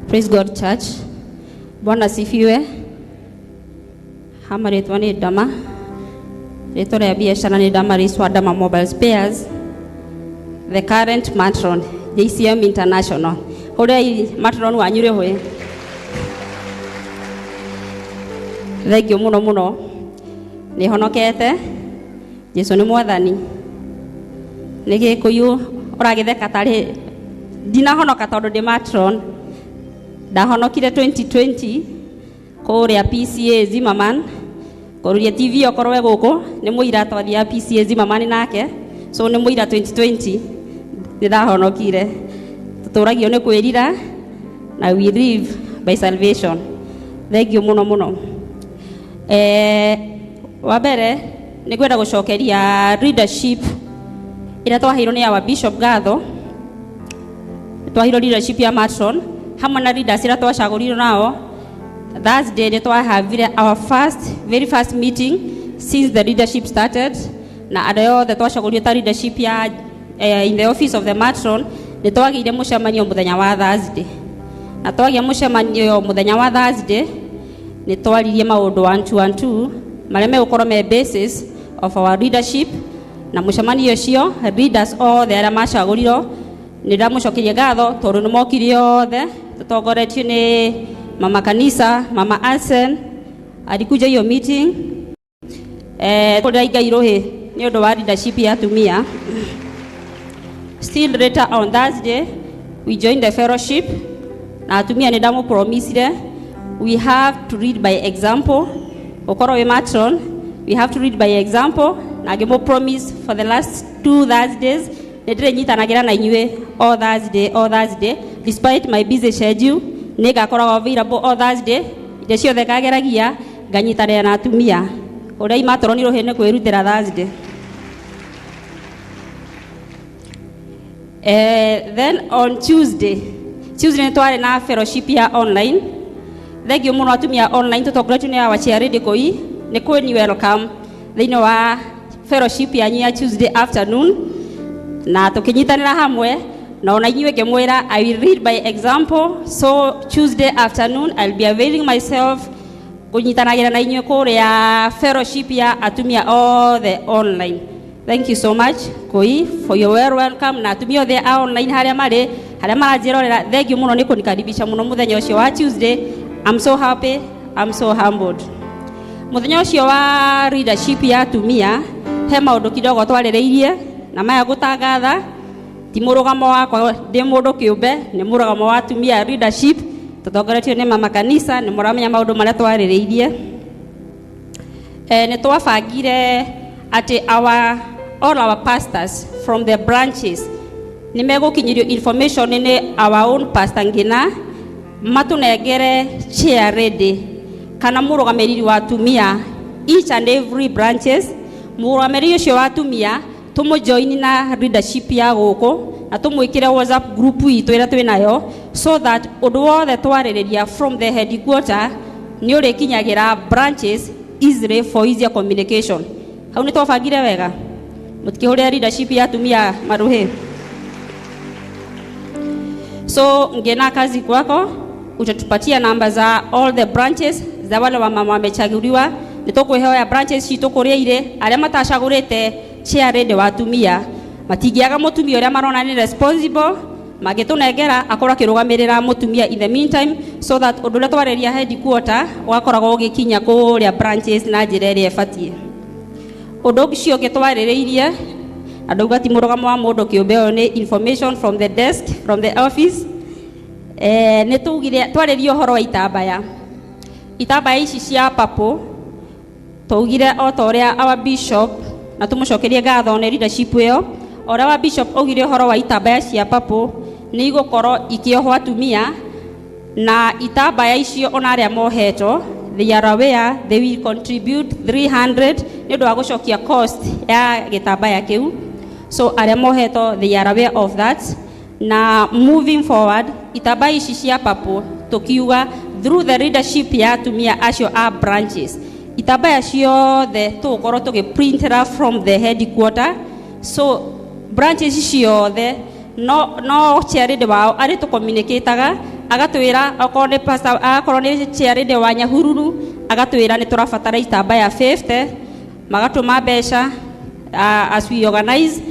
Praise God Church. Bwana sifiwe. Hama rĩtwa nĩ Dama. Rĩtwa rĩa biacara nĩ Dama Riswa Dama Mobile Spares. The current matron JCM International. Kũrĩa matron wanyu rĩhwe. Thank you mũno mũno. Nĩ honokete. Jesu nĩ mwathani. Nĩ gĩkũyũ ũragĩtheka tarĩ ndinahonoka tondũ ndĩ matron. Ndahonokire 2020 kũrĩa PCA Zimmerman kũruria TV okorwo e gũkũ nĩ mũira twathiaga PCA Zimmerman nake, so nĩ mũira 2020 nĩ ndahonokire. Tũtũragio nĩ kwĩrira na we live by salvation. Thank you mũno mũno. Wa mbere nĩ ngwenda gũcokeria leadership ĩrĩa twaheirwo nĩ our bishop ngatho. Twaheirwo leadership ya matron hamwe na leaders ĩrĩa twacagũrirwo nao. Thursday nĩ twahavire our first very first meeting since the leadership started, na andũ othe twacagũrirwo ta leadership ya in the office of the matron nĩ twagĩire mũcemanio mũthenya wa Thursday. Na twagĩa mũcemanio mũthenya wa Thursday nĩ twaririe maũndũ 1 2 1 2 marĩa megũkorwo me basis of our leadership. Na mũcemanio ũcio leaders othe arĩa macagũrirwo nĩ ndamũcokeria ngatho tondũ nĩ mokire othe tũtongoretio nĩ mama kanisa, mama Ansen alikuja hiyo meeting. Kũrĩa Ngai rũhĩ nĩ ũndũ wa leadership ya atumia. Still later on Thursday we joined the fellowship na atumia nĩ ndamũpromisire we have to lead by example. Ũkorwo wĩ matron, we have to lead by example, na ngĩmũ promise for the last two Thursdays nĩ ndĩrĩnyitanagĩra na inyuĩ all Thursday, all Thursday, despite my busy schedule nĩ ngakoragwo available all Thursday. Indo ciothe ngageragia nganyitanĩra na atumia ũrĩa imatron rũhĩ nĩ kwĩrutĩra Thursday. Then on Tuesday nĩ twarĩ na fellowship ya online. Thank you mũno atumia online tũtongoretio nĩ our chair lady Koi nĩ kwĩni welcome thĩinĩ wa fellowship yanyu ya Tuesday afternoon, na tũkĩnyitanĩra hamwe na ona inyuĩ ngĩmwĩra I will lead by example. So Tuesday afternoon I'll be availing myself kũnyitanagĩra na inyuĩ kũrĩa fellowship ya atumia othe online. Thank you so much Koi for your well welcome, na atumia othe a online harĩa marĩ, harĩa maranjĩrorera, thank you mũno nĩ kũnikaribisha mũno mũthenya ũcio wa Tuesday. I'm so happy, I'm so humbled. Mũthenya ũcio wa leadership ya atumia he maũndũ kidogo twarĩrĩirie na maya gũtangatha ti mũrũgamo wakwa ndĩ mũndũ kĩũmbe, nĩ mũrũgamo wa atumia leadership tũtongoretio nĩ mama kanisa. Nĩ mũramenya maũndũ marĩa twarĩrĩirie. Nĩ twabangire atĩ all our pastors from the branches nĩ megũkinyĩrio information nĩ our own pastor Ngina matũnengere chair ready kana mũrũgamĩrĩri wa atumia each and every branches. Mũrũgamĩrĩri ũcio wa atumia tũmũjoin na leadership ya gũkũ na tũmwĩkĩre WhatsApp group itũ ĩrĩa twĩ nayo so that ũndũ wothe twarĩrĩria from the headquarter nĩ ũrĩkinyagĩra branches easily for easier communication. Hau nĩ twabangire wega, mũtikĩhũrĩre leadership ya atumia maruhĩ. So Ngena, kazi kwako, utatupatia namba za all the branches za wale wamama wamechaguliwa. Nĩ tũkwĩhoya branches citũ kũrĩa irĩ arĩa matacagũrĩte chair lady wa atumia matingĩaga mũtumia ũrĩa marona nĩ responsible mangĩtũnengera akorwo akĩrũgamĩrĩra mũtumia in the meantime, so that ũndũ ũrĩa twarĩria headquarter ũgakoragwo ũgĩkinya kũrĩa branches na njĩra ĩrĩa ĩbatiĩ. Ũndũ ũcio ũngĩ twarĩrĩirie na ndauga ti mũrũgamo wa mũndũ kĩũmbe, ũyũ nĩ information from the desk, from the office. Nĩ tugire twarĩrie ũhoro wa itambaya, itambaya ici cia purple. Twaugire o ta ũrĩa our bishop, na tũmũcokerie ngatho nĩ leadership ĩyo, o ũrĩa wa bishop augire ũhoro wa itambaya cia purple nĩ igũkorwo ikĩohwo atumia na itambaya icio ona arĩa mohetwo, they are aware they will contribute 300 nĩ ũndũ wa gũcokia cost ya gĩtambaya kĩu. So arĩa mohetwo, they are aware of that. Na moving forward itambaya ici cia purple tukiuga through the leadership ya atumia acio a branches, itambaya ciothe tũgũkorwo tũgĩprintera from the headquarter, so branches ciothe No chairlady wao arĩ tũcommunicataga, agatwĩra okorwo nĩ pastor, akorwo nĩ chairlady wa Nyahururu, agatwĩra nĩ tũrabatara itambaya 50, magatũma mbeca. As we organize,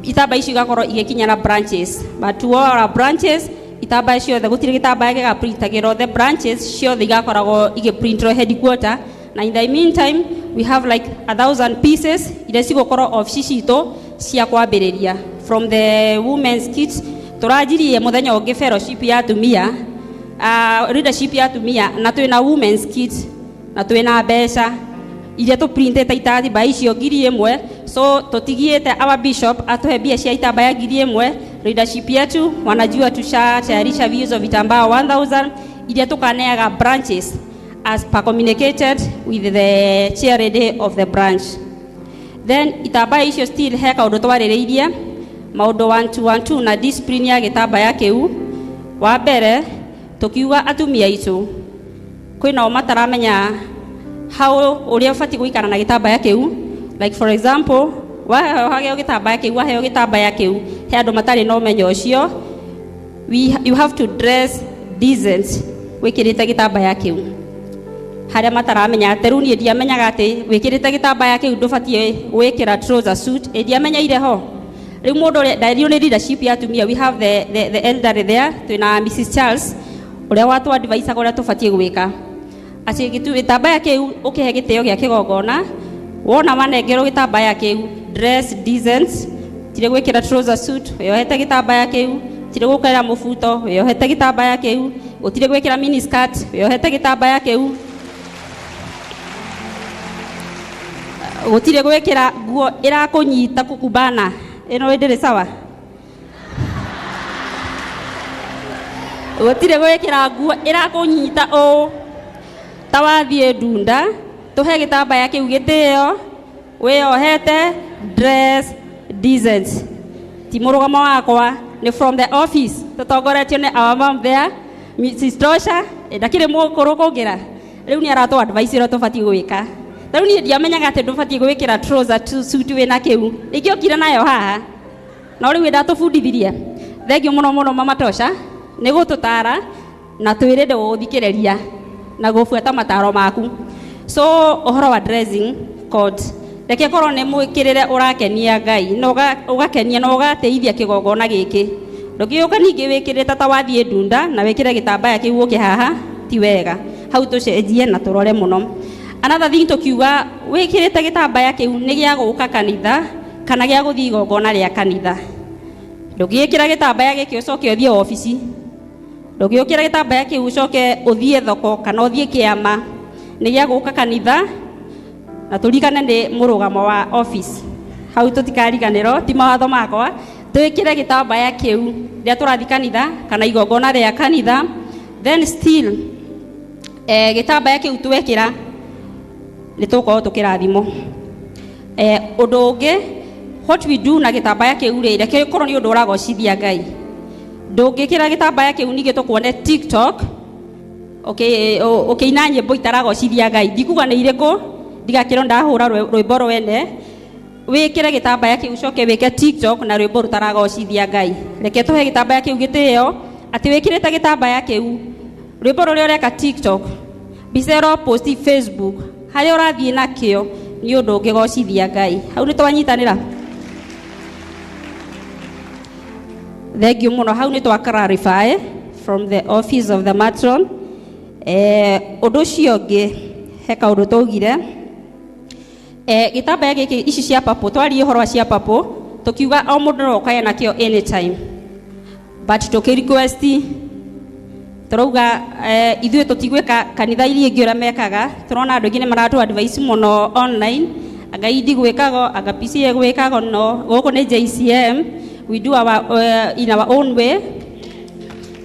itambaya icio igakorwo igĩkinya na branches, but to all our branches, itambaya ciothe, gũtirĩ gĩtambaya gĩgaprintagĩrwo, the branches ciothe igakoragwo igĩprintrwo headquarter. Na in the meantime we have like 1,000 pieces iria cigũkorwo ofici citũ cia kwambĩrĩria from the women's kit. Tũranjirie mũthenya ũngĩ fellowship ya atumia, leadership ya atumia, na twĩna women's kit na twĩna mbeca iria tũprintĩte itambaya icio 1,000. So tũtigiĩte our bishop atũhe mbia cia itambaya 1,000. Leadership yetu wanajua tushatayarisha hizo vitambaa 1000 iria tukaneaga branches as per communicated with the chair lady of the branch. Then itambaya icio, still he kaũndũ twarĩrĩirie, maũndũ 1212 na discipline ya gĩtambaya kĩu. Wa mbere tũkiuga atumia aitũ kwĩnao mataramenya how ũrĩa ũbatiĩ gũikara na gĩtambaya kĩu. Like for example, waheo gĩtambaya kĩu, waheo gĩtambaya kĩu, he andũ matarĩ na ũmenyo ũcio. You have to dress decent wĩkĩrĩte gĩtambaya kĩu. Harĩa mataramenya atĩ rĩu niĩ ndiamenyaga atĩ wĩkĩrĩte gĩtambaya kĩu ndũbatiĩ gwĩkĩra trouser suit, ĩ ndiamenyeire ho. Rĩu mũndũ ũrĩa ndaĩrirwo nĩ leadership ya atumia, we have the elderly there, twĩna Mrs Charles ũrĩa watu advice ũrĩa tũbatiĩ gwĩka, atĩ gĩtambaya kĩu ũkĩhe gĩtĩo gĩa kĩgongona. Wona wanengerwo gĩtambaya kĩu, dress decent, tirĩ gwĩkĩra trouser suit wĩyohete gĩtambaya kĩu, tirĩ gũkĩra mũbuto wĩyohete gĩtambaya kĩu, gũtirĩ gwĩkĩra mini skirt wĩyohete gĩtambaya kĩu, gũtirĩ gwĩkĩra nguo ĩrakũnyita kũkumbana. Ĩno ndĩrĩ sawa. Gũtirĩ gwĩkĩra nguo ĩrakũnyita ũũ ta wathiĩ ndunda. Tũhe gĩtambaya kĩu gĩtĩo, wĩyohete, dress decent. Ti mũrũgamo wakwa, nĩ from the office, tũtongoretio nĩ our mom there, Mrs Tosha. Ndakĩrĩ mũkũrũ kũngĩra, rĩu nĩ aratũ advice ũrĩa tũbatiĩ gwĩka. Ta rĩu niĩ ndiamenyaga atĩ ndũbatiĩ gwĩkĩra trouser suit wĩna kĩu, ningĩokire nayo haha, no rĩu ndatũbundithirie. Thengiũ mũno mũno, Mama Tosha, nĩ gũtũtara na twĩrĩde gũgũthikĩrĩria na gũbuata mataro maku. So ũhoro wa dressing code, reke korwo nĩ mwĩkĩrĩre ũrakenia Ngai na ũgakenia na ũgateithia kĩgongona gĩkĩ. Ndũngĩũka ningĩ wĩkĩrĩte ta wathiĩ ndunda na wĩkĩre gĩtambaya kĩu ũke haha, ti wega. Hau tũcenjie na tũrore mũno. Another thing, tũkiuga wĩkĩrĩte gĩtambaya kĩu nĩ gĩa gũka kanitha kana gĩa gũthiĩ igongona rĩa kanitha. Ndũngĩĩkĩra gĩtambaya gĩkĩ ũcoke ũthiĩ obici, ndũngĩũkĩra gĩtambaya kĩu ũcoke ũthiĩ thoko kana ũthiĩ kĩama. Nĩ gĩa gũka kanitha, na tũririkane nĩ mũrũgamo wa office. Hau tũtikariganĩrwo, ti mawatho makwa. Twĩkĩre gĩtambaya kĩu rĩrĩa tũrathiĩ kanitha kana igongona rĩa kanitha. Then still gĩtambaya kĩu twekĩra nĩ tũgũkorwo tũkĩrathimwo. Ũndũ ũngĩ, what we do na gĩtambaya kĩu rĩ, reke korwo nĩ ũndũ ũragocithia Ngai. Ndũngĩkĩra gĩtambaya kĩu ningĩ tũkuone TikTok ũkĩina nyĩmbo itaragocithia Ngai. Ndikuga nĩ irĩkũ, ndigakĩrwo ndahũra rwĩmbo rwene. Wĩkĩre gĩtambaya kĩu ũcoke wĩke TikTok na rwĩmbo rũtaragocithia Ngai. Reke tũhe gĩtambaya kĩu gĩtĩo, atĩ wĩkĩrĩte gĩtambaya kĩu, rwĩmbo rũrĩa ũreka TikTok, mbica ĩro post Facebook, harĩa ũrathiĩ nakĩo nĩ ũndũ ũngĩgocithia Ngai. Hau nĩ twanyitanĩra. Thengiũ mũno. Hau nĩ twa clarify from the office of the matron. Ũndũ ũcio ũngĩ, he kaũndũ twaugire, gĩtambaya gĩkĩ, ici cia purple, twarie ũhoro wa cia purple, tũkiuga o mũndũ no okae nakĩo anytime, but tũkĩ request, tũrauga ithuĩ tũtigwĩka kanitha iria ingĩ ũrĩa mekaga. Tũrona andũ aingĩ nĩ maratũ advice mũno online, anga indi gwĩkago, anga PCA gwĩkago. No gũkũ nĩ JCM, we do our, in our own way,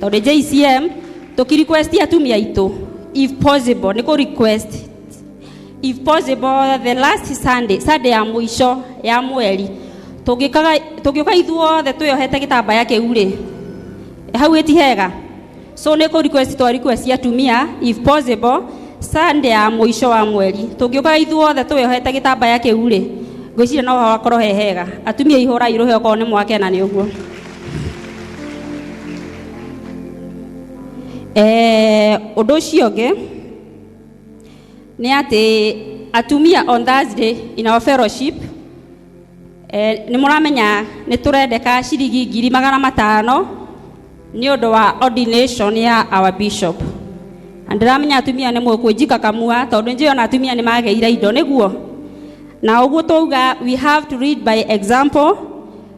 tondũ JCM tũkĩ request atumia aitũ, if possible, nĩ kũ request, if possible, the last Sunday, Sunday ya mũico ya mweri, tũngĩũka ithuothe twĩyohete gĩtambaya kĩu rĩ, hau ĩti hega. So nĩ kũ request, twa request atumia, if possible, Sunday ya mũico wa mweri, tũngĩũka ithuothe twĩyohete gĩtambaya kĩu rĩ, ngwĩciria no hakorwo he hega. Atumia, ihũrai rũhĩ okorwo nĩ mwakena nĩ ũguo. Ũndũ ũcio ũngĩ nĩ atĩ atumia on Thursday in our fellowship, nĩ mũramenya nĩ tũrendeka ciringi 500,000 nĩ ũndũ wa ordination ya our bishop. Na ndĩramenya atumia nĩ mũkwĩnjika kamua tondũ njũĩ ona atumia nĩ mageire indo nĩguo. Na ũguo twauga we have to lead by example.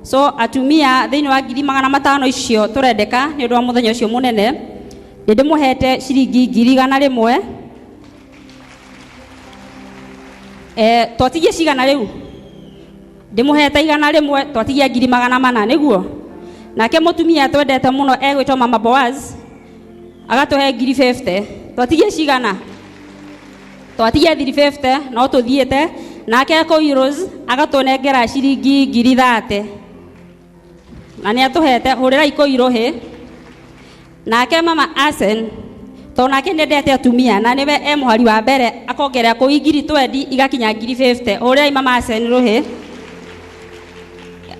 So atumia thĩinĩ wa 500,000 icio tũrendeka nĩ ũndũ wa mũthenya ũcio mũnene, nĩ ndĩmũhete ciringi 100,000. Twatigie cigana rĩu? Ndĩmũhete 100, twatigia 400,000 nĩguo. Nake mũtumia twendete mũno egwĩtwo Mama Boaz agatũhe 50,000. Twatigie cigana? Twatigie 350 no tũthiĩte. Nake Koiros agatũnengera ciringi 30,000. Na nĩ atũhete, hũrĩrai Koiro hĩ. Nake Mama Asen tondũ nake nĩendete atumia na nĩwe e mũhari wa mbere akongerera kũu 20,000 igakinya 50,000. Hũrĩrai Mama Asen rũhĩ.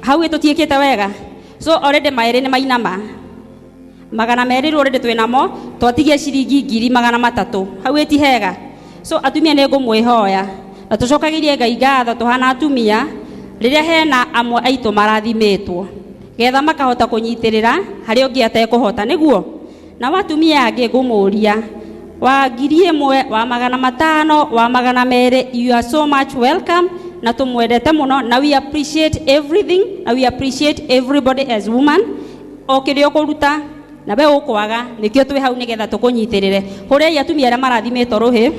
Hau ĩtũtiĩkĩte wega. So already maĩrĩ nĩ mainama. 200 rĩu already twĩnamo, twatigia ciringi 300,000. Hau ĩti hega. So atumia nĩ ngũmwĩhoya na tũcokagĩrie Ngai ngatho tũhana atumia rĩrĩa hena amwe aitũ marathimĩtwo getha makahota kũnyitĩrĩra harĩa ũngĩ atekũhota nĩguo. Na watumia angĩ ngũmũria wa 1,000, wa 500, wa 200, you are so much welcome na tũmwendete mũno na we appreciate everything na we appreciate everybody as woman. O kĩrĩa ũkũruta na we ũkwaga nĩkĩo twĩ hau nĩgetha tũkũnyitĩrĩre. Hũrĩrai atumia arĩa marathimĩtwo rũhĩ.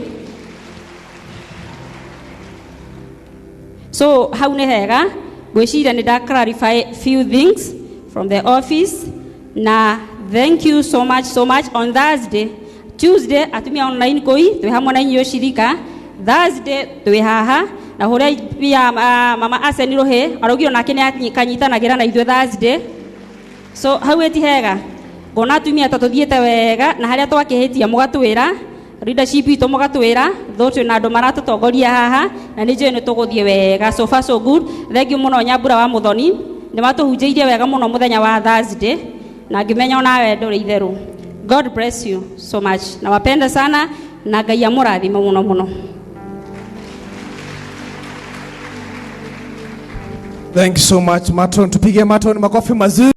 So hau nĩ hega ngwĩciria nĩ nda clarify few things from the office na thank you so much, so much. On Thursday, Tuesday atumia online kũi twĩ hamwe na inyuĩ shirika. Thursday twĩ haha na hũrĩrai pia Mama Asen rũhĩ araugire nake nĩ akanyitanagĩra na ithuĩ Thursday. So hau ĩti hega ngona atumia ta tũthiĩte wega na harĩa twakĩhĩtia mũgatwĩra leadership itũ mũgatwĩra though twĩna andũ maratũtongoria haha na nĩ njũĩ nĩ tũgũthiĩ wega. So far so good. Thank you mũno Nyambura wa Mũthoni nĩ watũhunjĩirie wega mũno mũthenya wa Thursday na ngĩmenya onawe ndũrĩ itherũ. God bless you so much. Nawapenda sana na Ngai amũrathime mũno mũno. Thank you so much, Matron. Tupige Matron makofi mazuri.